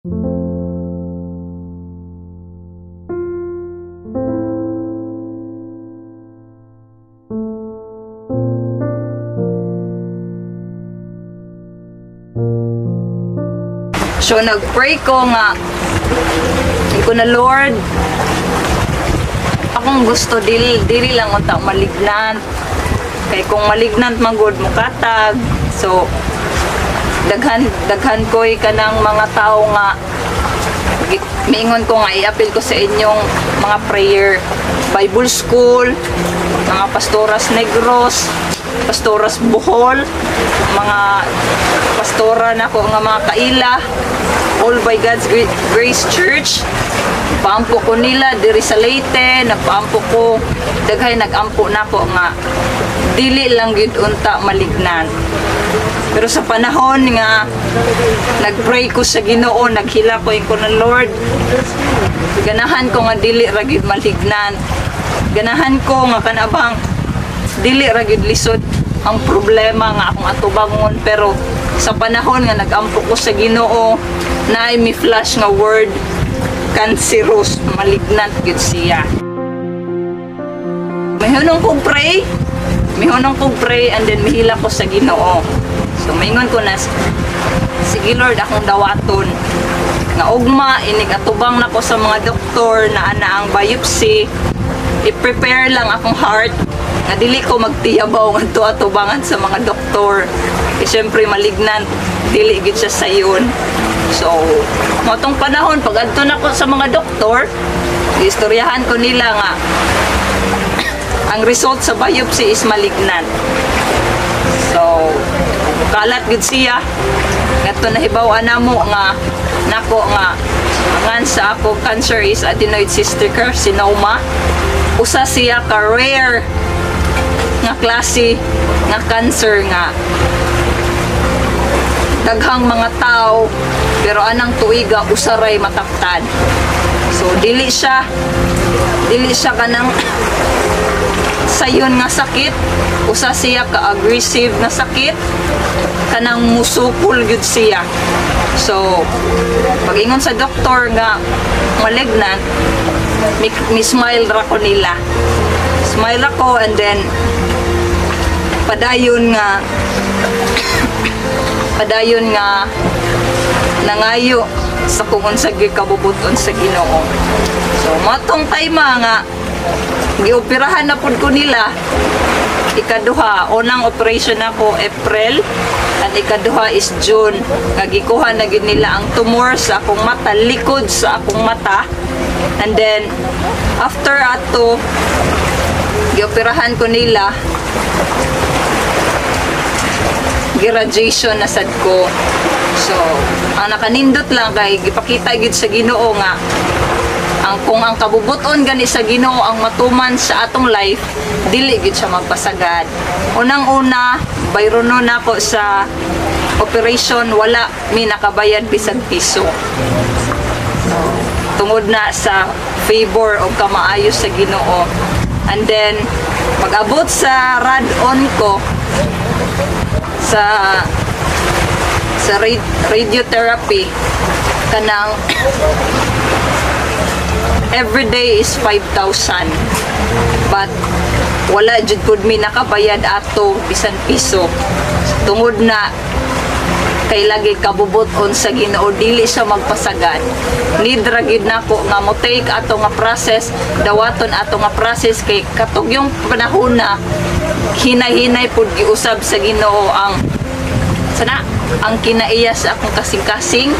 So nag-pray ko nga ko na, "Lord, akong gusto dili dili lang unta malignant, kay kung malignant man gud, mukatag." So daghan daghan ko'y kanang mga tao nga miingon ko nga i-appeal ko sa inyong mga prayer, Bible school, mga pastoras Negros, pastoras Bohol, mga pastora nako nga mga kaila, All by God's Grace Church. Paampo ko nila diri sa Leyte, nagpaampo ko, daghay nag-ampo nako nga dili lang gyud unta malignant. Pero sa panahon nga nagpray ko sa Ginoo, naghila ko ko ng, "Lord, ganahan ko nga dili ra gyud malignant. Ganahan ko nga kanabang dili ra gyud lisod ang problema nga akong atubangon." Pero sa panahon nga nagampo ko sa Ginoo, naay mi flash nga word, cancerous, malignant gyud siya. Mihunong kong pray, mihunong kong pray, and then mihila ko sa Ginoo. So maingon ko na, "Sige Lord, akong dawaton." Nga ugma, inig atubang nako sa mga doktor na ana ang biopsy, i-prepare lang akong heart nga dili ko magtiyabaw ngadto atubangan sa mga doktor. Eh, syempre malignant, dili gid siya sayon. So, mao tong panahon pag adto nako sa mga doktor, istoryahan ko nila nga ang result sa biopsy is malignant. So, kalat gid siya. Ngadto nahibaw-an namo nga nako nga ngan sa ako cancer is adenoid cystic carcinoma. Usa siya ka rare nga klase nga cancer nga daghang mga tao, pero anang tuiga usaray mataptan. So dili siya kanang sayon nga sakit, usa siya ka aggressive nga sakit, kanang musukol gyud siya. So pag-ingon sa doktor nga malignant, mi smile ra ko nila. Smile ako and then padayon nga nangayo sa kung unsa gyud kabubuton sa Ginoo. So matong time nga gioperahan na pud ko nila ikaduha, unang operation nako April and ikaduha is June, nga gikuha na gyud nila ang tumor sa akong mata, likod sa akong mata. And then after ato gioperahan ko nila, giradiation na sad ko. So ang nakanindot lang kay gipakita gyud sa Ginoo nga ang kung ang kabubuton gani sa Ginoo ang matuman sa atong life, dili gyud siya magpasagad. Unang-una, bayrono nako sa operation, wala mi nakabayad bisag piso. Tungod na sa favor o kamaayo sa Ginoo. And then pag-abot sa rad-on ko sa radiotherapy, kanang every day is 5,000, but wala jud pud mi nakabayad ato bisan piso, tungod na kay lagi kabubuton sa Ginoo, dili siya magpasagad. Need ra gyud nako nga mo take ato nga process, dawaton ato nga process, kay katog yung panahon na hinay-hinay pud giusab sa Ginoo ang sana ang kinaiya sa akong kasing-kasing,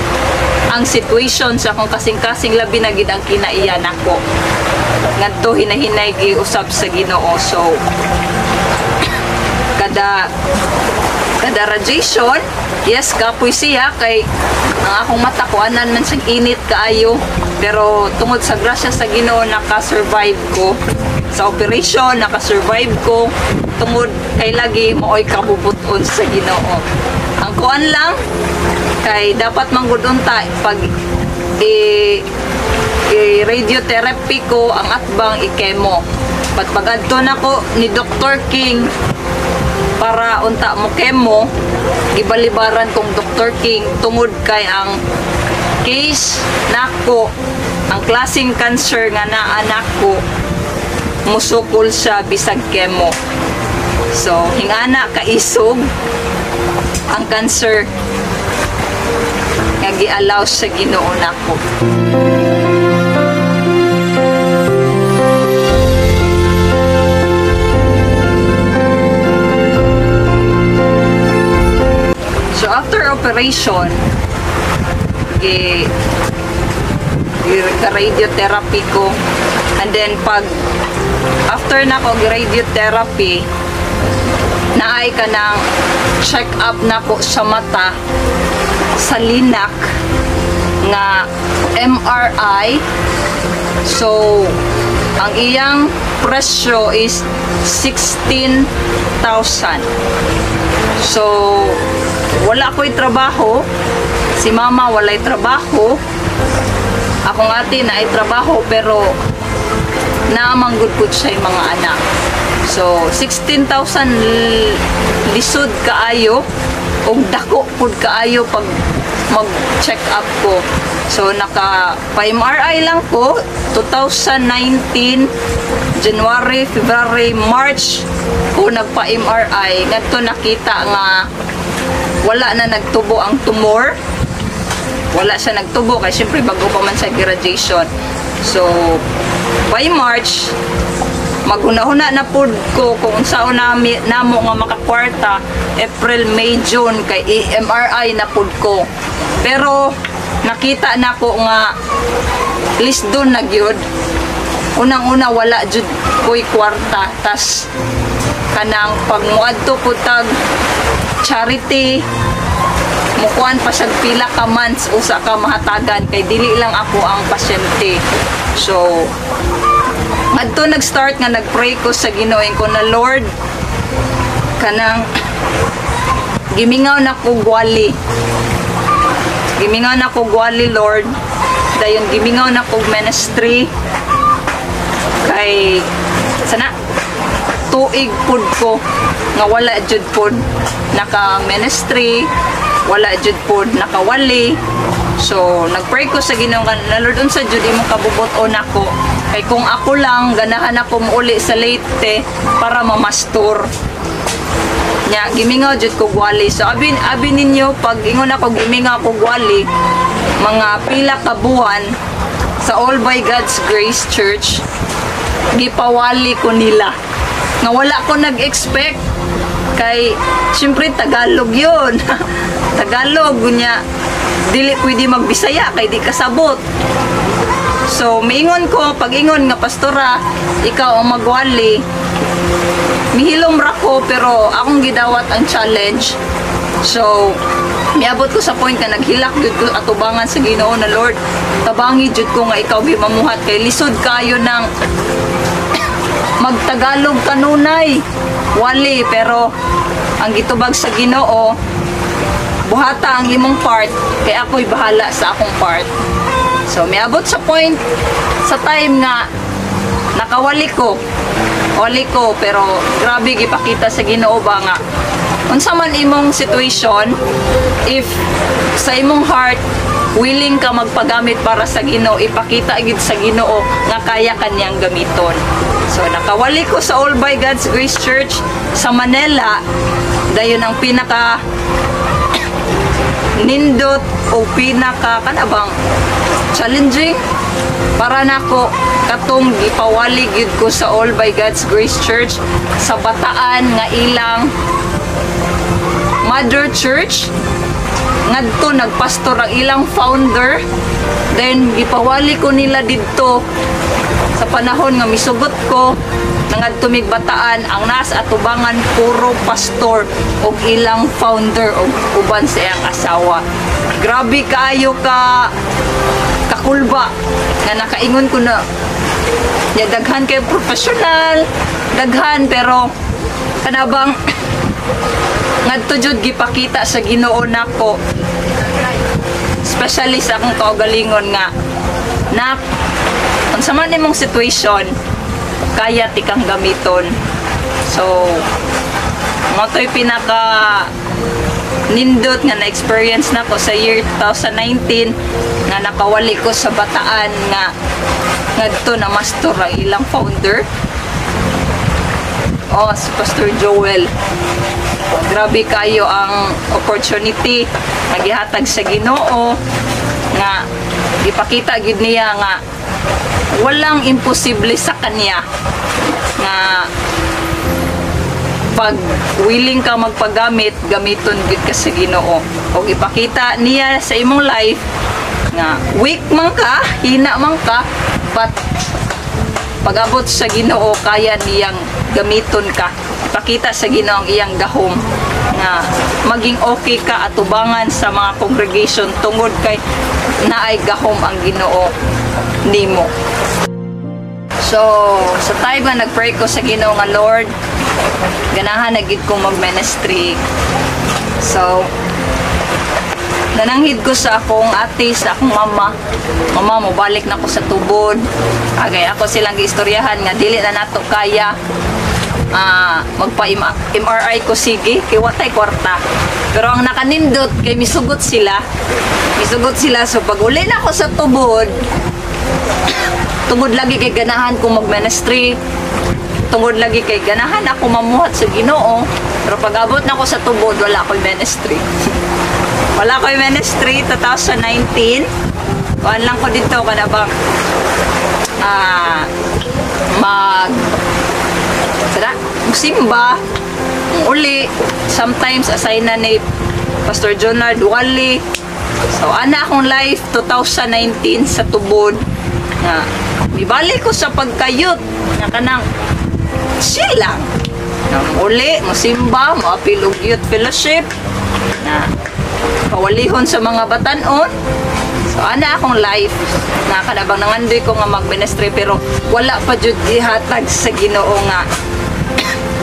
ang situation sa akong kasing-kasing, labi na gid ang kinaiya nako ngadto, hinay-hinay giusab sa Ginoo. So kada kada radiation, yes, kapoy siya kay ang akong mata kuanan man siyang init kaayo, pero tungod sa grasya sa Ginoo, naka-survive ko sa operation, naka-survive ko tungod kay lagi maoy kabubuton sa Ginoo. Ang kuan lang kay dapat manggod unta pag i radiotherapy ko, ang atbang i-chemo. Pag pagadto nako ni Dr. King para unta mo chemo, gibalibaran kong Dr. King tungod kay ang case nako, ang klaseng cancer nga naa nako, musukol siya bisag chemo. So, hingana kaisog ang cancer nga gi-allow sa Ginoo nako. So after operation, gi radiotherapy ko, and then pag after na ko radiotherapy, naay ka ng check up nako sa mata sa Linak nga MRI. So ang iyang presyo is 16,000. So wala ko'y trabaho, si mama walay trabaho, akong ate na ay trabaho pero naamang good siya yung mga anak. So 16,000 lisod kaayo og dako pud kaayo pag mag-check up ko. So naka pa-MRI lang ko 2019 January, February, March ko nagpa-MRI. Ngadto nakita nga wala na nagtubo ang tumor. Wala siya nagtubo kay syempre bago pa man sa graduation. So by March maghuna-huna na pud ko kung unsaon nami namo nga makakwarta. April, May, June kay MRI na pud ko. Pero nakita nako nga lisdon na gyud. Unang-una wala jud koy kwarta, tas kanang pag muadto ko tag charity mukuan pa siya pila ka months usa ka mahatagan kay dili lang ako ang pasyente. So ngadto nag-start nga nag-pray ko sa Ginoo ko na Lord, kanang gimingaw na ko gwali. Gimingaw na ko gwali, Lord. Dayon gimingaw na ko ministry kay sana tuig pud ko nga wala jud pud naka ministry, wala jud pud nakawali. So nagpray ko sa Ginoo nga Lord, unsa jud imong kabubut-on nako? Kay kung ako lang ganahan ako muuli sa Leyte para mamastor. Nya gimingaw jud ko gwali. So abi abi ninyo pag ingon ako gimingaw ko gwali, mga pila ka buwan sa All by God's Grace Church gipawali ko nila. Nga wala ko nag-expect kay syempre Tagalog yun. Tagalog nya dili pwede magbisaya kay di kasabot. So miingon ko pag-ingon nga pastora ikaw ang magwali, mihilom ra ko pero akong gidawat ang challenge. So miabot ko sa point nga naghilak jud ko atubangan sa Ginoo na Lord, tabangi jud ko nga ikaw gimamuhat kay lisod kayo nang magtagalog kanunay wali, pero ang gitubag sa Ginoo, buhata ang imong part kay ako'y bahala sa akong part. So miabot sa point sa time nga nakawali ko, wali ko, pero grabe gipakita sa Ginoo ba nga unsa man imong situation, if sa imong heart willing ka magpagamit para sa Ginoo, ipakita gid sa Ginoo nga kaya kanyang gamiton. So nakawali ko sa All by God's Grace Church sa Manila. Dayon ang pinaka nindot o pinaka kanabang challenging para nako katong gipawali gyud ko sa All by God's Grace Church sa Bataan nga ilang Mother Church. Ngadto nagpastor ang ilang founder, then gipawali ko nila didto sa panahon nga misugot ko nangadto mig Bataan. Ang nas atubangan puro pastor og ilang founder og uban sa iyang asawa. Grabe kaayo ka kakulba nga nakaingon ko na ya daghan kay professional, daghan, pero kanabang ngadto jud gipakita sa Ginoo nako, especially sa akong kaugalingon nga nak unsa man imong situation kaya tikang gamiton. So mo to'y pinaka nindot nga na-experience na ko sa year 2019 nga nakawali ko sa Bataan nga ngadto na mastor ang ilang founder. Oh, si Pastor Joel. Grabe kayo ang opportunity nga gihatag sa Ginoo nga gipakita gyud niya nga walang imposible sa kanya, nga pag willing ka magpagamit, gamiton gyud ka sa Ginoo. Og ipakita niya sa imong life nga weak man ka, hina man ka, but pag-abot sa Ginoo, kaya niyang gamiton ka. Ipakita sa Ginoo ang iyang gahom nga maging okay ka atubangan sa mga congregation tungod kay naay gahom ang Ginoo nimo. So, sa time nga nag-pray ko sa Ginoo nga, "Lord, ganahan na gid ko mag-ministry." So, nananghid ko sa akong ate, sa akong mama, "Mama, mobalik na ko sa Tubod." Agay ako silang giistoryahan nga dili na nato kaya, magpa MRI ko sige kay wa tay kwarta. Pero ang nakanindot kay misugot sila. Misugot sila. So pag uli na ako sa Tubod, tungod lagi kay ganahan ko mag-ministry, tungod lagi kay ganahan ako mamuhat sa Ginoo, pero pag abot na ako sa Tubod, wala ako'y ministry. Wala ko'y ministry 2019. Kuan lang ko dito kana bang mag sada simba uli, sometimes assign na ni Pastor Jonard wali. So ana akong life 2019 sa Tubod nga mibalik ko sa pagka-youth nga kanang chill lang. Nga uli mosimba, moapil og youth fellowship na pawalihon sa mga batanon. So ana akong life na kanabang nangandoy ko nga mag-ministry, pero wala pa jud gihatag sa Ginoo nga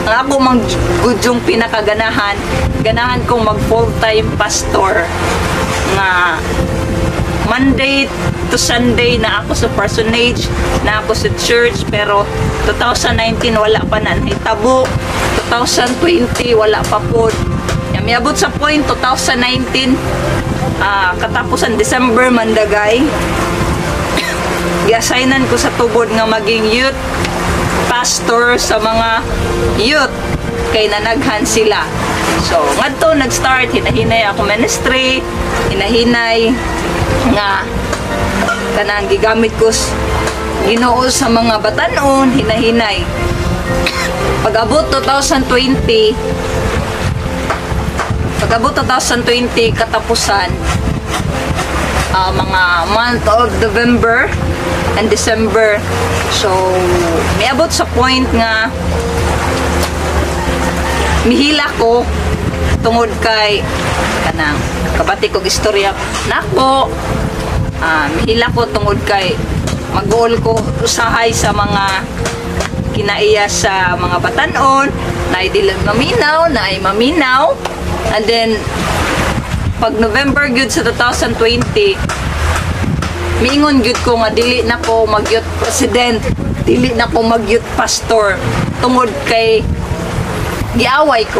ang ako mang gudyong pinakaganahan, ganahan kong mag full-time pastor nga Monday to Sunday na ako sa parsonage, na ako sa church, pero 2019 wala pa na nahitabo, 2020 wala pa po. Ya, miabot sa point 2019 katapusan December mandagay, giassignan ko sa Tubod nga maging youth pastor sa mga youth kay nanaghan sila. So, ngadto nag-start hinahinay ako ministry, hinahinay nga kanang gigamit ko Ginoo sa mga batanon, hinahinay. Pag-abot 2020, pag-abot 2020 katapusan, mga month of November and December. So, miabot sa point nga mihila ko tungod kay kanang kabati kog istorya nako, mihila ko tungod kay mag-goal ko usahay sa mga kinaiya sa mga batanon na dili maminaw, na ay maminaw. And then pag November gyud sa 2020, miingon gyud ko nga dili na ko mag youth president, dili na ko mag youth pastor tungod kay giaway ko.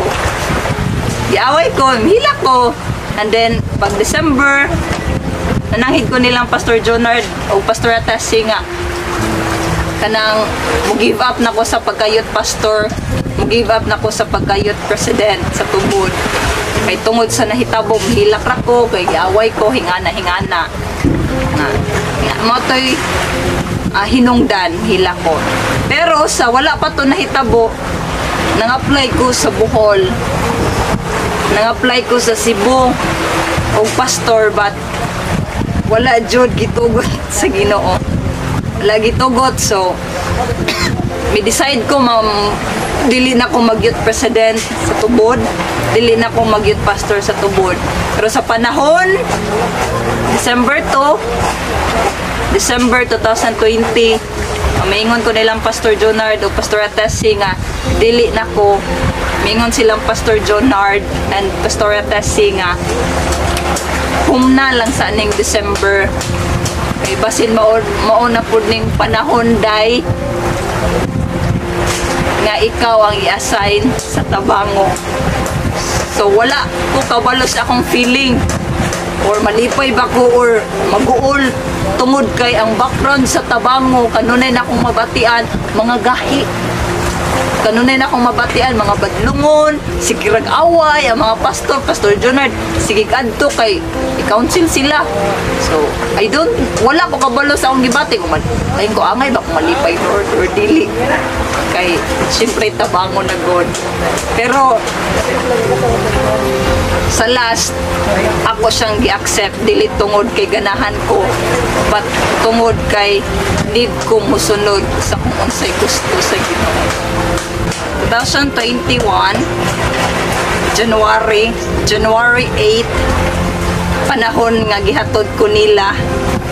Giaway ko, mihila ko. And then pag December, nananghid ko nilang Pastor Jonard o Pastor Atasi nga kanang mo give up na ko sa pagka-youth pastor, mo give up na ko sa pagka-youth president sa Tubod. Kay tungod sa nahitabo, hilak ra ko, kay giaway ko, hingana, hingana. Nga, nga mo to'y hinungdan, hilak ko. Pero sa wala pa to nahitabo, nang-apply ko sa Bohol. Nang-apply ko sa Cebu og pastor, but wala jud gitugot sa Ginoo. Wala gitugot, so mi decide ko, ma'am, dili na ko mag youth president sa Tubod, dili na ko mag youth pastor sa Tubod. Pero sa panahon December 2, December 2020, maingon ko nilang Pastor Jonard o Pastor Atesi nga dili na ko. Mingon silang Pastor Jonard and Pastor Atesi nga humna lang sa aning December kay basin mao mao na pud ning panahon day nga ikaw ang i-assign sa Tabango. So wala ko kabalo sa akong feeling or malipay ba ko or maguol tungod kay ang background sa Tabango, kanunay na akong mabatian, mga gahi. Kanunay na akong mabatian, mga badlungon, sige rag away ang mga pastor, Pastor Jonard, sige kadto kay i-counsel sila. So I don't, wala ko kabalo sa akong gibati kung ay ko angay ba kung malipay, Lord, or dili, kay syempre Tabango na god. Pero sa last, ako siyang gi-accept, dili tungod kay ganahan ko but tungod kay need ko musunod sa kung unsay gusto sa Ginoo. 2021 January, January 8, panahon nga gihatod ko nila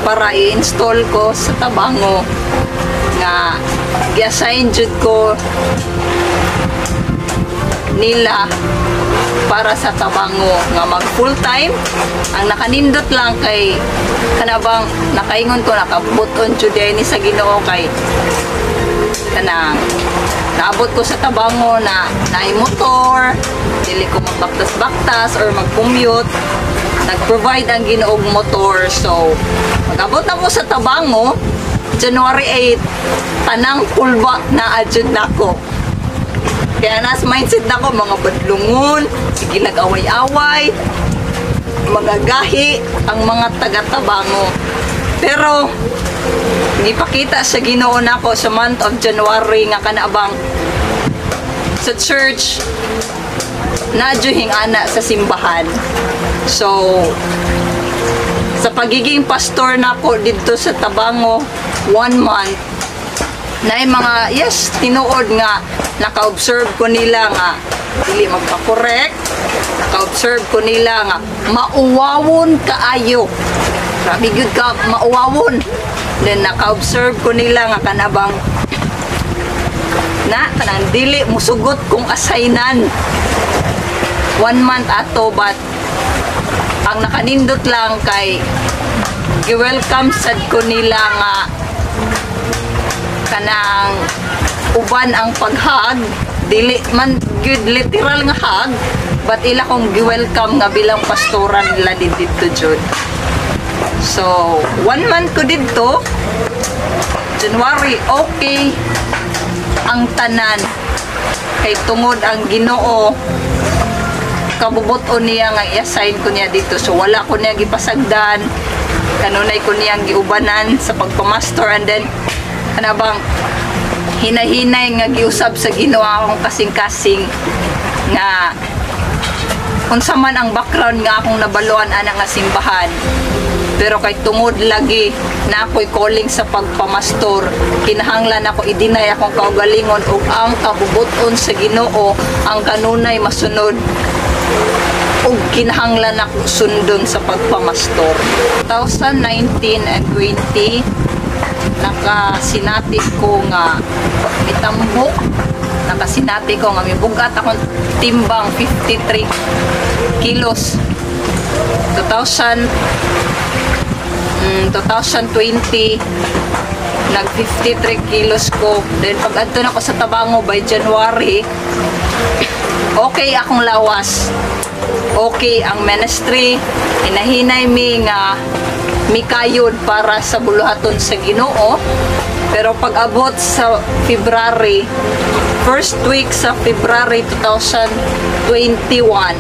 para i-install ko sa Tabango, nga gi-assign jud ko nila para sa Tabango nga mag full time. Ang nakanindot lang kay kanabang nakaingon ko, nakabuton jud ni sa Ginoo kay kanang naabot ko sa Tabango na naay motor, dili ko magbaktas-baktas or mag-commute. Nag-provide ang Ginoo og motor. So mag-abot na ko sa Tabango January 8, tanang kulba na adjud nako. Kaya nas mindset na ko, mga badlungon, sige nag-away-away, mga gahi, ang mga taga-Tabango. Pero gipakita sa Ginoo nako sa month of January nga kanabang sa church na ana sa simbahan. So sa pagiging pastor nako didto sa Tabango one month, na mga, yes, tinuod nga naka-observe ko nila nga dili magpa-correct, naka-observe ko nila nga mauwawon kaayo, grabe gyud ka mauwawon. Then naka-observe ko nila nga kanabang na kanang dili musugot kung assignan one month ato. But ang nakanindot lang kay gi-welcome sad ko nila nga kanang uban ang paghag, dili man gyud literal nga hug, but ila kong gi-welcome nga bilang pastoran nila didto jud. So one month ko didto January, okay ang tanan kay tungod ang Ginoo kabubuton niya nga i-assign ko niya dito. So wala ko niya gipasagdan, kanunay ko niyang giubanan sa pagpamastor. And then kanabang hinahinay nga giusab sa Ginoo akong kasing-kasing nga unsa man ang background nga akong nabaluan ana nga simbahan, pero kay tungod lagi na ako'y calling sa pagpamastor, kinahanglan ako i-deny akong kaugalingon ug ang kabubuton sa Ginoo ang kanunay masunod ug kinahanglan ako sundon sa pagpamastor. 2019 and 20, nakasinati ko nga mitambok, nakasinati ko nga mibugat akong timbang 53 kilos. 2000 2020, nag 53 kilos ko. Then pag adto na ko sa Tabango by January, okay akong lawas, okay ang ministry, hinahinay mi nga mikayod para sa buluhaton sa Ginoo. Pero pag abot sa February, first week sa February 2021,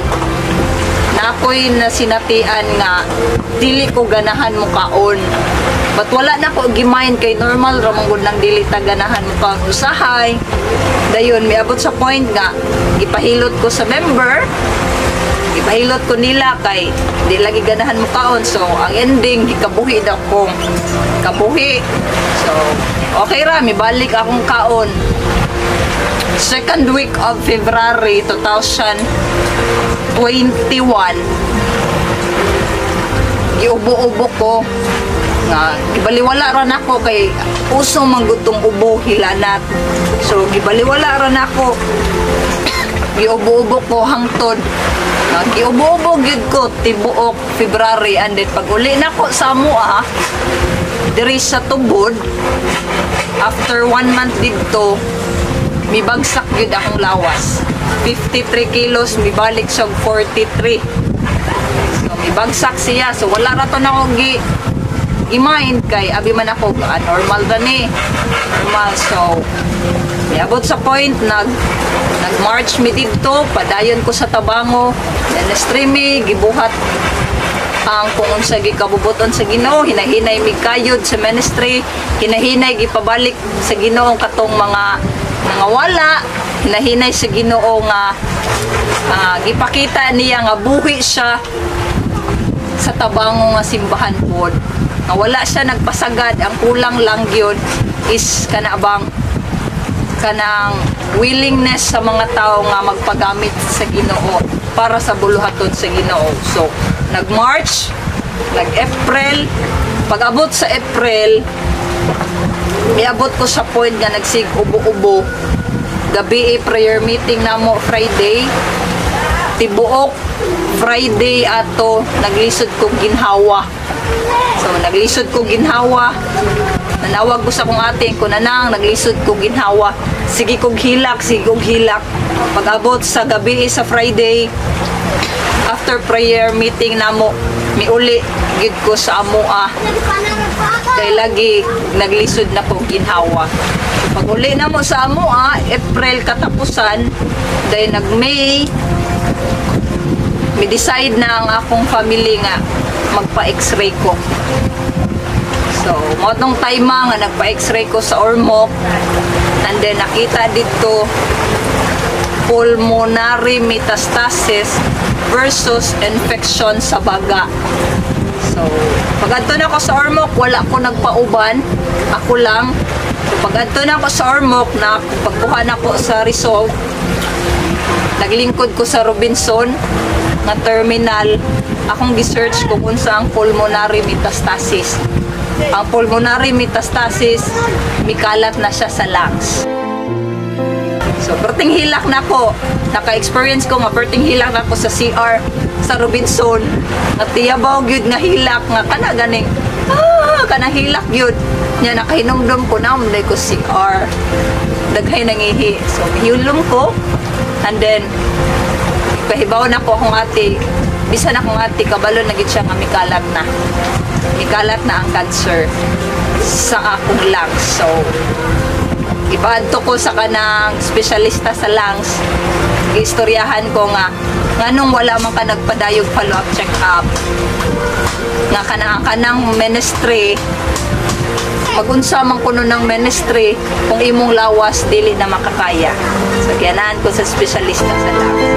na ako'y nasinatian nga dili ko ganahan mo kaon. But wala na ko gimind kay normal ra man gud nang dili ta ganahan mo kaon usahay. Dayon miabot sa point nga gipahilot ko sa member, gipahilot ko nila kay di lagi ganahan mo kaon. So ang ending, gikabuhi daw ko, kabuhi. So okay ra, mibalik akong kaon. Second week of February 2021, giubo-ubo ko nga gibaliwala ra nako kay uso man gud tong ubo hilanat. So gibaliwala ra nako, giubo-ubo ko hangtod nga giubo-ubo gyud ko tibuok February. And then pag uli nako sa amoa diri sa Tubod after one month didto, mibagsak gyud akong lawas. 53 kilos, mibalik siya og 43. So, mibagsak siya. So, wala ra to nako gi-mind kay abi man ako, ah, normal ra ni. Normal. So, miabot sa point, nag-march mi didto, padayon ko sa Tabango, ministry mi, gibuhat ang kung unsa gikabubuton sa Ginoo, hinahinay mi kayod sa ministry, hinahinay gipabalik sa Ginoo katong mga nangawala, hinahinay sa Ginoo nga gipakita niya nga buhi siya sa Tabango nga simbahan pod. Nga wala siya nagpasagad, ang kulang lang gyud is kana bang kanang willingness sa mga tao nga magpagamit sa Ginoo para sa buluhaton sa Ginoo. So, nag-March, nag-April, pag-abot sa April, miabot ko sa point nga nagsig ubo-ubo. Gabi prayer meeting namo Friday. Tibuok Friday ato naglisod ko ginhawa. So naglisod ko ginhawa. Nanawag ko sa akong ate ko, "Nanang, naglisod ko ginhawa. Sige kog hilak, sige kog hilak." Pag-abot sa gabi sa Friday, after prayer meeting namo, miuli gid ko sa amoa kay lagi naglisod na ko ginhawa. So, pag uli na mo sa amoa, April katapusan, dahil nag-May, mi decide na ang akong family nga magpa-X-ray ko. So, mao tong time nga nagpa-X-ray ko sa Ormoc, and then nakita dito pulmonary metastasis versus infection sa baga. So, pag adto na ako sa Ormoc, wala ko nagpauban. Ako lang. So, pag adto na ako sa Ormoc, na pagkuha na ko sa result, naglingkod ko sa Robinson nga terminal, akong gi-search kung unsa ang pulmonary metastasis. Ang pulmonary metastasis, mikalat na siya sa lungs. So, perting hilak na ko. Naka-experience ko nga perting hilak na ko sa CR sa Robinson. Nga tiyabaw gyud nga hilak nga kana ganing kana hilak gyud. Nya nakahinumdum ko na munday ko CR. Daghay nangihi. So, mihulom ko. And then, pahibaw na ko akong ate. Bisan akong ate, kabalo na gid siya nga mikalat na. Mikalat na ang cancer sa akong lungs. So, ipaadto ko sa kanang espesyalista sa lungs. Giistoryahan ko nga nganong wala man ka nagpadayog follow-up check-up. Nga kanang kanang ministry, magunsa man kuno ng ministry kung imong lawas dili na makakaya. So gianaan ko sa espesyalista sa lungs.